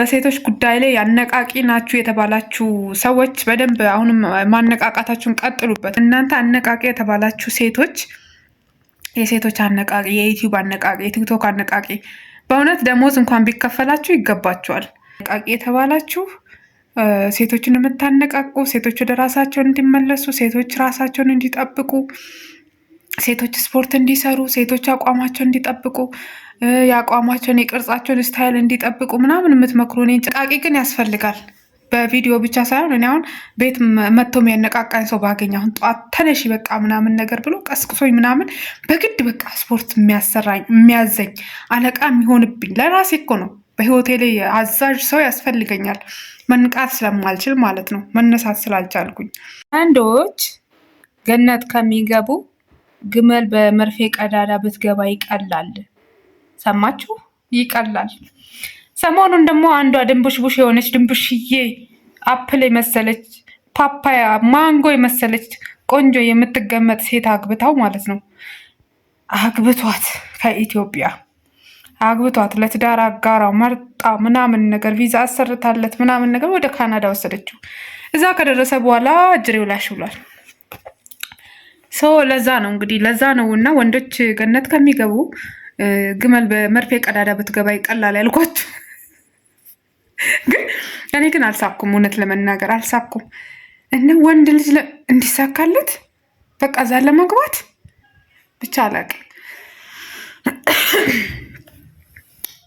በሴቶች ጉዳይ ላይ አነቃቂ ናችሁ የተባላችሁ ሰዎች በደንብ አሁንም ማነቃቃታችሁን ቀጥሉበት። እናንተ አነቃቂ የተባላችሁ ሴቶች፣ የሴቶች አነቃቂ፣ የዩቲዩብ አነቃቂ፣ የቲክቶክ አነቃቂ፣ በእውነት ደሞዝ እንኳን ቢከፈላችሁ ይገባችኋል። አነቃቂ የተባላችሁ ሴቶችን የምታነቃቁ፣ ሴቶች ወደ ራሳቸውን እንዲመለሱ፣ ሴቶች ራሳቸውን እንዲጠብቁ፣ ሴቶች ስፖርት እንዲሰሩ፣ ሴቶች አቋማቸውን እንዲጠብቁ፣ የአቋማቸውን የቅርጻቸውን style እንዲጠብቁ ምናምን የምትመክሩ እኔን ጭቃቂ ግን ያስፈልጋል። በቪዲዮ ብቻ ሳይሆን እኔ አሁን ቤት መጥቶ የሚያነቃቃኝ ሰው ባገኝ፣ አሁን ጠዋት ተነሺ በቃ ምናምን ነገር ብሎ ቀስቅሶኝ ምናምን በግድ በቃ ስፖርት የሚያሰራኝ፣ የሚያዘኝ፣ አለቃ የሚሆንብኝ ለራሴ እኮ ነው። በህይወቴ ላይ አዛዥ ሰው ያስፈልገኛል። መንቃት ስለማልችል ማለት ነው፣ መነሳት ስላልቻልኩኝ። ወንዶች ገነት ከሚገቡ ግመል በመርፌ ቀዳዳ ብትገባ ይቀላል። ሰማችሁ? ይቀላል። ሰሞኑን ደግሞ አንዷ ድንቡሽቡሽ የሆነች ድንቡሽዬ apple የመሰለች፣ ፓፓያ ማንጎ የመሰለች ቆንጆ የምትገመጥ ሴት አግብታው ማለት ነው። አግብቷት፣ ከኢትዮጵያ አግብቷት፣ ለትዳር አጋሯ መርጣ ምናምን ነገር፣ ቪዛ አሰርታለት ምናምን ነገር ወደ ካናዳ ወሰደችው። እዛ ከደረሰ በኋላ ጅሬው ላሽ ብሏል። So ለዛ ነው እንግዲህ፣ ለዛ ነው እና ወንዶች ገነት ከሚገቡ ግመል በመርፌ ቀዳዳ ብትገባ ይቀላል ያልኳችሁ። ግን እኔ ግን አልሳኩም፣ እውነት ለመናገር አልሳኩም። እና ወንድ ልጅ እንዲሳካለት በቃ እዛ ለመግባት ብቻ አላውቅም።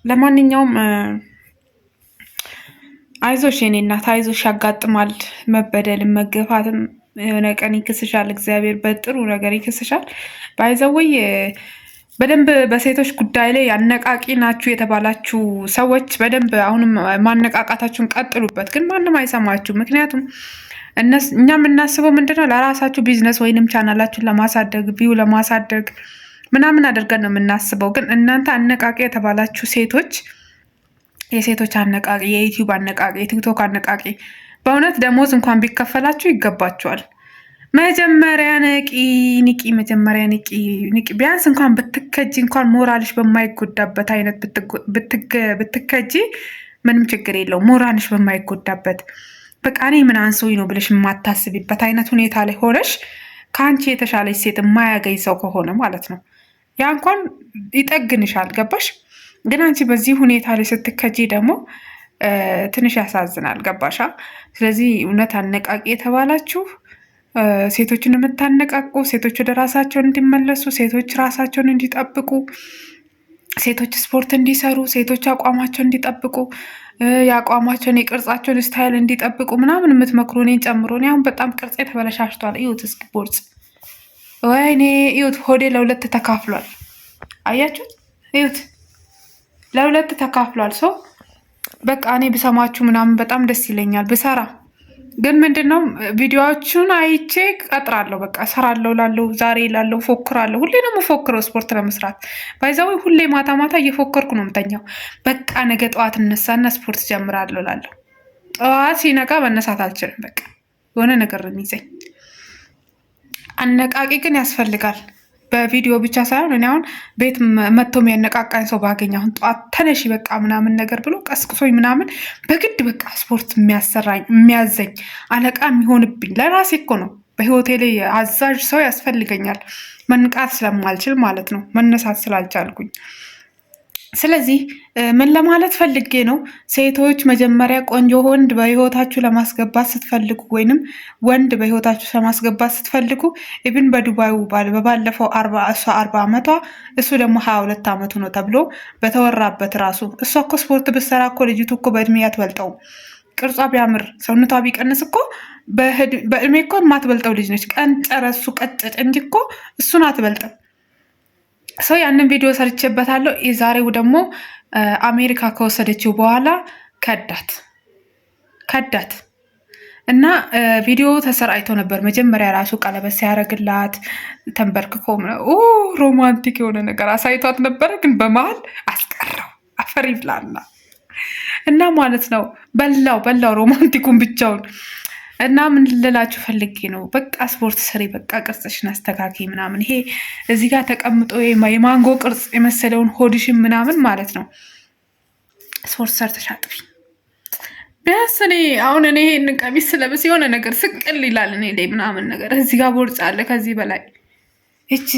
ለማንኛውም አይዞሽ የኔ እናት፣ አይዞሽ፣ ያጋጥማል። መበደልም መገፋትም የሆነ ቀን ይክስሻል። እግዚአብሔር በጥሩ ነገር ይክስሻል። By the way በደንብ በሴቶች ጉዳይ ላይ አነቃቂ ናችሁ የተባላችሁ ሰዎች በደንብ አሁንም ማነቃቃታችሁን ቀጥሉበት። ግን ማንም አይሰማችሁ። ምክንያቱም እኛ የምናስበው ምንድነው፣ ለራሳችሁ ቢዝነስ ወይንም ቻናላችሁን ለማሳደግ፣ view ለማሳደግ ምናምን አድርገን ነው የምናስበው። ግን እናንተ አነቃቂ የተባላችሁ ሴቶች፣ የሴቶች አነቃቂ፣ የዩቲዩብ አነቃቂ፣ የቲክቶክ አነቃቂ፣ በእውነት ደሞዝ እንኳን ቢከፈላችሁ ይገባችኋል። መጀመሪያ ንቂ ንቂ፣ መጀመሪያ ንቂ ንቂ። ቢያንስ እንኳን ብትከጂ እንኳን ሞራልሽ በማይጎዳበት አይነት ብትከጂ ምንም ችግር የለውም። ሞራልሽ በማይጎዳበት፣ በቃ እኔ ምን አንሶኝ ነው ብለሽ የማታስቢበት አይነት ሁኔታ ላይ ሆነሽ ከአንቺ የተሻለች ሴት የማያገኝ ሰው ከሆነ ማለት ነው። ያ እንኳን ይጠግንሻል። ገባሽ? ግን አንቺ በዚህ ሁኔታ ላይ ስትከጂ ደግሞ ትንሽ ያሳዝናል። ገባሻ? ስለዚህ እውነት አነቃቂ የተባላችሁ፣ ሴቶችን የምታነቃቁ፣ ሴቶች ወደ ራሳቸውን እንዲመለሱ፣ ሴቶች ራሳቸውን እንዲጠብቁ፣ ሴቶች ስፖርት እንዲሰሩ፣ ሴቶች አቋማቸውን እንዲጠብቁ፣ የአቋማቸውን የቅርጻቸውን style እንዲጠብቁ ምናምን የምትመክሩ እኔን ጨምሮ፣ እኔ አሁን በጣም ቅርጼ ተበለሻሽቷል። እዩት እስኪ ቦርጽ፣ ወይኔ እዩት፣ ሆዴ ለሁለት ተካፍሏል። አያችሁት? እዩት፣ ለሁለት ተካፍሏል። So በቃ እኔ ብሰማችሁ ምናምን በጣም ደስ ይለኛል ብሰራ። ግን ምንድን ነው፣ ቪዲዮዎቹን አይቼ ቀጥራለሁ። በቃ እሰራለሁ ላለው ዛሬ ላለው ፎክራለሁ። ሁሌ ነው የምፎክረው ስፖርት ለመስራት። By the way ሁሌ ማታ ማታ እየፎከርኩ ነው የምተኛው። በቃ ነገ ጠዋት እነሳና ስፖርት ጀምራለሁ ላለሁ ጠዋት ሲነጋ መነሳት አልችልም። በቃ የሆነ ነገር ነው የሚይዘኝ። አነቃቂ ግን ያስፈልጋል። በቪዲዮ ብቻ ሳይሆን እኔ አሁን ቤት መጥቶ የሚያነቃቃኝ ሰው ባገኝ፣ አሁን ጠዋት ተነሺ በቃ ምናምን ነገር ብሎ ቀስቅሶኝ ምናምን በግድ በቃ ስፖርት የሚያሰራኝ፣ የሚያዘኝ፣ አለቃ የሚሆንብኝ ለራሴ እኮ ነው። በህይወቴ ላይ አዛዥ ሰው ያስፈልገኛል። መንቃት ስለማልችል ማለት ነው፣ መነሳት ስላልቻልኩኝ። ስለዚህ ምን ለማለት ፈልጌ ነው፣ ሴቶች መጀመሪያ ቆንጆ ወንድ በህይወታችሁ ለማስገባት ስትፈልጉ ወይንም ወንድ በህይወታችሁ ለማስገባት ስትፈልጉ፣ even በዱባዩ ባል በባለፈው እሷ 40 ዓመቷ እሱ ደግሞ 22 ዓመቱ ነው ተብሎ በተወራበት ራሱ፣ እሷ እኮ ስፖርት ብትሰራ እኮ ልጅቱ እኮ በእድሜ አትበልጠውም። ቅርጿ ቢያምር፣ ሰውነቷ ቢቀንስ እኮ በእድሜ እኮ የማትበልጠው ልጅ ነች። ቀን ጨረሱ ቀጨጨ እንጂ እኮ እሱን አትበልጥም። So ያንን ቪዲዮ ሰርቼበታለሁ። የዛሬው ደግሞ አሜሪካ ከወሰደችው በኋላ ከዳት ከዳት እና ቪዲዮ ተሰራጭቶ ነበር። መጀመሪያ ራሱ ቀለበት ሲያደርግላት ተንበርክኮ romantic የሆነ ነገር አሳይቷት ነበረ፣ ግን በመሀል አስቀረው። አፈር ይብላና እና ማለት ነው በላው በላው romantic ኡን ብቻውን። እና ምን ልላችሁ ፈልጌ ነው፣ በቃ ስፖርት ስሪ፣ በቃ ቅርጽሽን አስተካኪ ምናምን። ይሄ እዚህ ጋር ተቀምጦ የማንጎ ቅርጽ የመሰለውን ሆድሽን ምናምን ማለት ነው ስፖርት ሰርተሽ አጥፊ። ቢያንስ እኔ አሁን እኔ ይሄንን ቀሚስ ስለብስ የሆነ ነገር ስቅል ይላል እኔ ላይ ምናምን ነገር፣ እዚህ ጋር ቦርጭ አለ፣ ከዚህ በላይ እቺ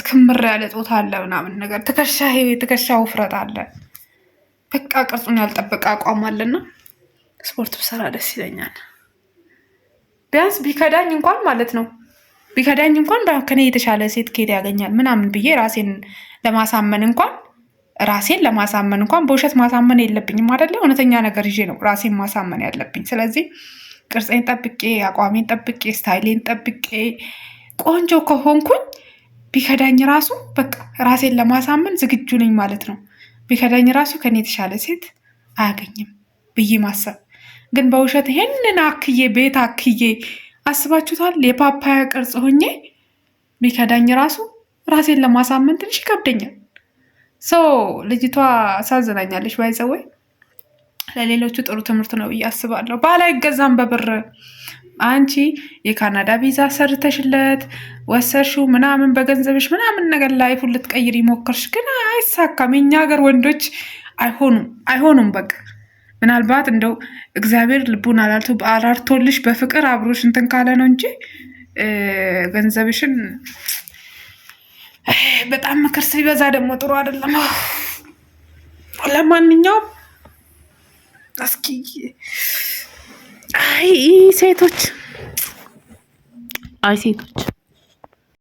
ክምር ያለ ጦታ አለ ምናምን ነገር፣ ትከሻ ትከሻ ውፍረት አለ። በቃ ቅርጹን ያልጠበቀ አቋም አለና ስፖርት ብሰራ ደስ ይለኛል። ቢያንስ ቢከዳኝ እንኳን ማለት ነው፣ ቢከዳኝ እንኳን ከኔ የተሻለ ሴት ከየት ያገኛል ምናምን ብዬ ራሴን ለማሳመን እንኳን በውሸት ማሳመን የለብኝም አይደለ? እውነተኛ ነገር ይዤ ነው ራሴን ማሳመን ያለብኝ። ስለዚህ ቅርጼን ጠብቄ፣ አቋሜን ጠብቄ፣ style ኤን ጠብቄ ቆንጆ ከሆንኩኝ ቢከዳኝ ራሱ በቃ ራሴን ለማሳመን ዝግጁ ነኝ ማለት ነው። ቢከዳኝ ራሱ ከኔ የተሻለ ሴት አያገኝም ብዬ ማሰብ። ግን በውሸት ይሄንን አክዬ ቤት አክዬ አስባችሁታል? የፓፓያ ቅርጽ ሆኜ ቢከዳኝ ራሱ ራሴን ለማሳመን ትንሽ ይከብደኛል። So ልጅቷ አሳዝናኛለች። By the way ለሌሎቹ ጥሩ ትምህርት ነው ብዬ አስባለሁ። ባል አይገዛም በብር። አንቺ የካናዳ ቪዛ ሰርተሽለት ወሰርሽው ምናምን በገንዘብሽ ምናምን ነገር life ኡን ልትቀይር ሞከርሽ፣ ግን አይሳካም። የኛ ሀገር ወንዶች አይሆኑም፣ አይሆኑም። በቃ ምናልባት እንደው እግዚአብሔር ልቡን አላልቶ አራርቶልሽ በፍቅር አብሮሽ እንትን ካለ ነው እንጂ ገንዘብሽን በጣም ምክር ሲበዛ ደግሞ ጥሩ አይደለም። ለማንኛውም እስኪ አይ ሴቶች፣ አይ ሴቶች።